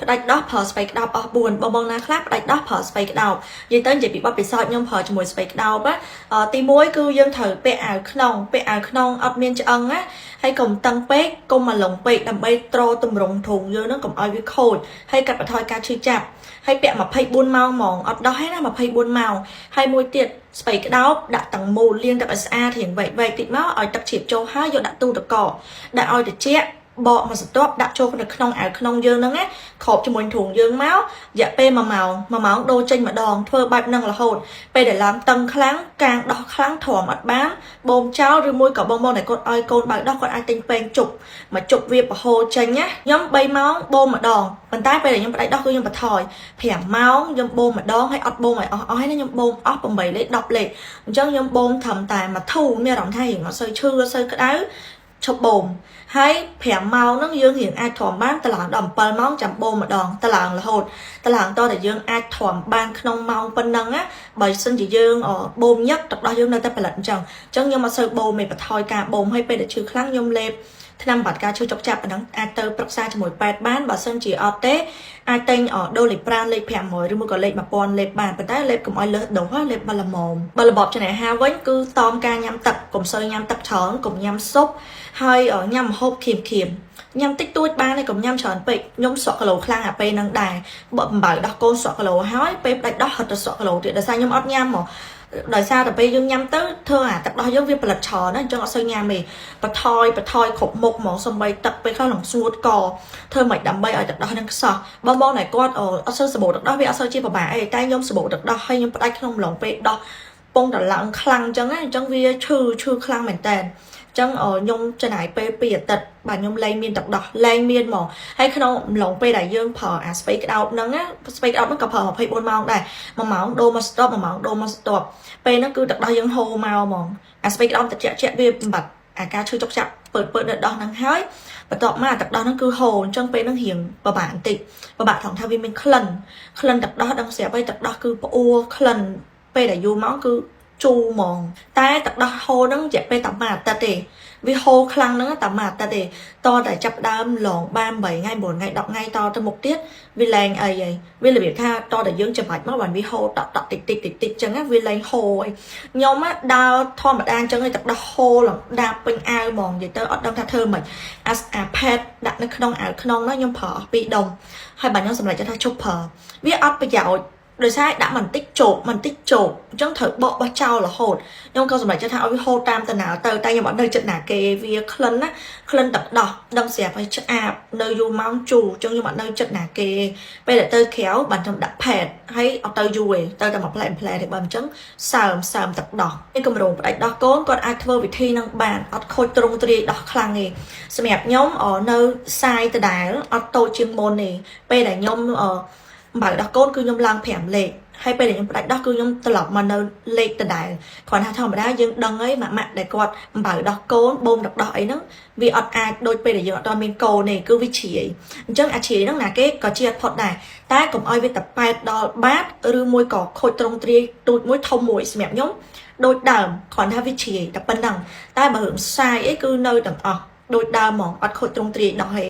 ផ្ដាច់ដោះប្រើស្ពៃក្តោបអស់4បងបងណាខ្លះផ្ដាច់ដោះប្រើស្ពៃក្តោបនិយាយទៅនិយាយពីបទពិសោធន៍ខ្ញុំប្រើជាមួយស្ពៃក្តោបណាទី1គឺយើងត្រូវពាក់អាវក្នុងពាក់អាវក្នុងអត់មានឆ្អឹងណាហើយកុំតឹងពេកកុំមកលងពេកដើម្បីទ្រទម្រង់ទ្រូងយើងហ្នឹងកុំឲ្យវាខូចហើយកាត់បន្ថយការឈឺចាប់ហើយពាក់24ម៉ោងហ្មងអត់ដោះទេណា24ម៉ោងហើយមួយទៀតស្ពៃក្តោបដាក់ទាំងមូលលាងទឹកឲ្យស្អាតរៀងវែកវែកតិចមកឲ្យទឹកជ្រាបចូលហើយយកដាក់ទូទឹកកកដាក់ឲ្យត្រជាក់បកមកសន្ទាប់ដាក់ចូលនៅក្នុងអាវក្នុងយើងហ្នឹងណាគ្របជាមួយទ្រូងយើងមករយៈពេល1ម៉ោង1ម៉ោងដូរចេញម្ដងធ្វើបែបហ្នឹងរហូតពេលដែលឡើងតឹងខ្លាំងកាងដោះខ្លាំងទ្រាំអត់បានបូមចោលឬមួយក៏បងបងដែលគាត់ឲ្យកូនបើកដោះគាត់អាចទិញពេងជប់មកជប់វាប្រហូរចេញណាខ្ញុំ3ម៉ោងបូមម្ដងប៉ុន្តែពេលដែលខ្ញុំផ្ដាច់ដោះគឺខ្ញុំបន្ថយ5ម៉ោងខ្ញុំបូមម្ដងហើយអត់បូមឲ្យអស់អស់ហើយណាខ្ញុំបូមអស់8លេខ10លេខអញ្ចឹងខ្ញុំបូមត្រឹមតែមួយធូមានអារម្មណ៍ថារៀងអត់សូវឈឺអត់សូវក្តៅឈប់បូមហើយ5ម៉ោងហ្នឹងយើងរៀងអាចទ្រាំបានតឡើងដល់7ម៉ោងចាំបូមម្ដងតឡើងរហូតតឡើងតតែយើងអាចទ្រាំបានក្នុងម៉ោងប៉ុណ្ណឹងណាបើសិនជាយើងបូមញឹកទឹកដោះយើងនៅតែផលិតអញ្ចឹងអញ្ចឹងខ្ញុំអត់សូវបូមទេបន្ថយការបូមហើយពេលដែលឈឺខ្លាំងខ្ញុំលេបថ្នាំបាត់ការឈឺចុកចាប់អាហ្នឹងអាចទៅប្រឹក្សាជាមួយពេទ្យបានបើសិនជាអត់ទេអាចទិញដូលីប្រានលេខ500ឬមួយក៏លេខ1000លេបបានប៉ុន្តែលេបកុំឲ្យលើសដូសលេបបើល្មមបើរបបចំណីអាហារវិញគឺតមការញ៉ាំទឹកកុំសូវញ៉ាំទឹកច្រើនកុំញ៉ាំស៊ុបហើយញ៉ាំម្ហូបក្រៀមក្រៀមញ៉ាំតិចតួចបានទេកុំញ៉ាំច្រើនពេកខ្ញុំស្រក់គីឡូខ្លាំងអាពេលហ្នឹងដែរបើបំបើដោះកូនស្រក់គីឡូហើយពេលផ្ដាច់ដោះហិតទៅស្រក់គីឡូទៀតដោយសារខ្ញុំអត់ញ៉ាំហ្មងដោយសារតែពេលយើងញ៉ាំទៅធ្វើអាទឹកដោះយើងវាផលិតច្រើនណាអញ្ចឹងអត់សូវញ៉ាំទេបន្ថយបន្ថយគ្រប់មុខហ្មងសំបីទឹកពេលខ្លះឡើងស្ងួតកធ្វើមិនដើម្បីឲ្យទឹកដោះនឹងខ្សោះបងបងដែលគាត់អត់សូវសម្បូរទឹកដោះវាអត់សូវជាពិបាកអីតែខ្ញុំសម្បូរទឹកដោះហើយខ្ញុំផ្ដាច់ក្នុងម្លងពេលដោះពងតឡើងខ្លាំងអញ្ចឹងណាអញ្ចឹងវាឈឺឈឺខ្លាំងមែនតើចឹងខ្ញុំចំណាយពេល2អាទិត្យបាទខ្ញុំលែងមានទឹកដោះលែងមានហ្មងហើយក្នុងអំឡុងពេលដែលយើងប្រើអាស្ពៃក្តោបហ្នឹងណាស្ពៃក្តោបហ្នឹងក៏ប្រើ24ម៉ោងដែរ1ម៉ោងដូរមកស្ទាប់1ម៉ោងដូរមកស្ទាប់ពេលហ្នឹងគឺទឹកដោះយើងហូរមកហ្មងអាស្ពៃក្តោបត្រជាក់ជាក់វាបំបត្តិអាការឈឺចុកចាប់ពើតពើតនៅដោះហ្នឹងហើយបន្ទាប់មកអាទឹកដោះហ្នឹងគឺហូរអញ្ចឹងពេលហ្នឹងរៀងពិបាកបន្តិចពិបាកថងថាវាមានក្លិនក្លិនទឹកដោះដឹងស្រាប់ហើយទឹកដោះគឺផ្អួរក្លិនពេលដែលយូរមកគឺជូរហ្មងតែទឹកដោះហូរហ្នឹងរយៈពេលតែមួយអាទិត្យទេវាហូរខ្លាំងហ្នឹងតែមួយអាទិត្យទេតតែចាប់ដើមឡងបាន8ថ្ងៃ9ថ្ងៃ10ថ្ងៃតទៅមុខទៀតវាលែងអីហើយវារបៀបថាតតែយើងច្បាច់មកបានវាហូរតក់តក់តិចតិចតិចតិចចឹងណាវាលែងហូរហើយខ្ញុំដើរធម្មតាអញ្ចឹងឯងទឹកដោះហូរឡើងដាបពេញអាវហ្មងនិយាយទៅអត់ដឹងថាធ្វើម៉េចអាអា pad ដាក់នៅក្នុងអាវក្នុងនោះខ្ញុំប្រើអស់2ដុំហើយបាទខ្ញុំសម្រេចថាឈប់ប្រើវាអត់ប្រយោជន៍ដោយសារដាក់បន្តិចជោកបន្តិចជោកអញ្ចឹងត្រូវបកបោះចោលរហូតខ្ញុំក៏សម្រេចចិត្តថាឲ្យវាហូរតាមដំណើរទៅតែខ្ញុំអត់នៅចិត្តណាគេវាក្លិនណាក្លិនទឹកដោះដឹងស្រាប់ហើយឆ្អាបនៅយូរម៉ោងជូរអញ្ចឹងខ្ញុំអត់នៅចិត្តណាគេពេលដែលទៅក្រៅបានខ្ញុំដាក់ pad ហើយអត់ទៅយូរទេទៅតែមួយផ្លែផ្លែទេបើអញ្ចឹងសើមសើមទឹកដោះមានកម្រងផ្ដាច់ដោះកូនគាត់អាចធ្វើវិធីនឹងបានអត់ខូចទ្រង់ទ្រាយដោះខ្លាំងទេសម្រាប់ខ្ញុំនៅសាយដដែលអត់តូចជាងមុនទេពេលដែលខ្ញុំបើដោះកូនគឺខ្ញុំឡើង5លេខហើយពេលដែលខ្ញុំផ្ដាច់ដោះគឺខ្ញុំត្រឡប់មកនៅលេខដដែលគ្រាន់ថាធម្មតាយើងដឹងហើយម៉ាក់ម៉ាក់ដែលគាត់អំបៅដោះកូនបូមទឹកដោះអីហ្នឹងវាអត់អាចដូចពេលដែលយើងអត់មានកូនទេគឺវាជ្រាយអញ្ចឹងអាជ្រាយហ្នឹងណាគេក៏ជាអត់ផុតដែរតែកុំឲ្យវាតប៉ែតដល់បាតឬមួយក៏ខូចត្រង់ទ្រាយទូចមួយធំមួយសម្រាប់ខ្ញុំដូចដើមគ្រាន់ថាវាជ្រាយតែប៉ុណ្ណឹងតែបើរឿងសាយអីគឺនៅទាំងអស់ដូចដើមហ្មងអត់ខូចត្រង់ទ្រាយដោះទេ។